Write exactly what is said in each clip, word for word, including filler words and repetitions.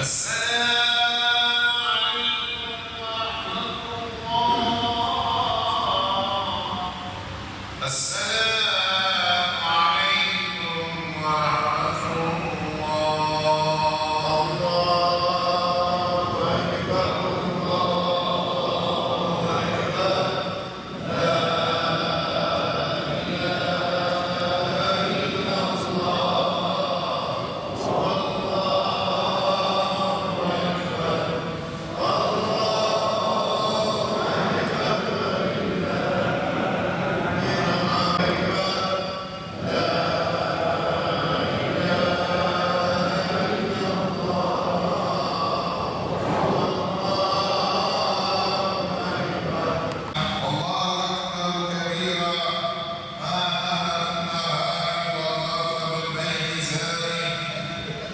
السلام عليكم ورحمة الله. السلام عليكم ورحمة الله. الله أكبر، الله أكبر. الله أكبر كبيرا. ما أهل النهار وطاف بالبيت زائر.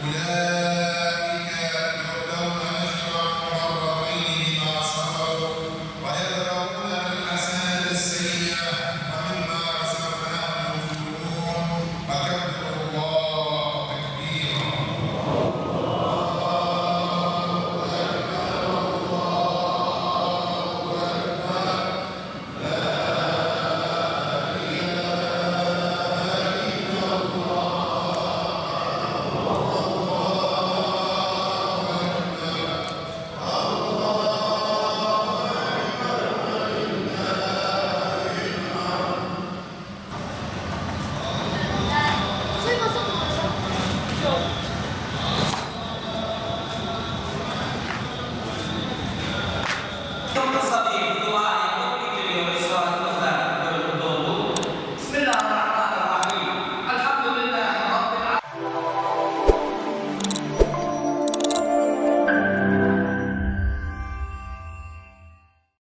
أولئك يؤتون أجرهم مرتين بما صبروا ويدرؤون بالحسنة السيئة ومما رزقناهم ينفقون. وكبروا الله تكبيرا.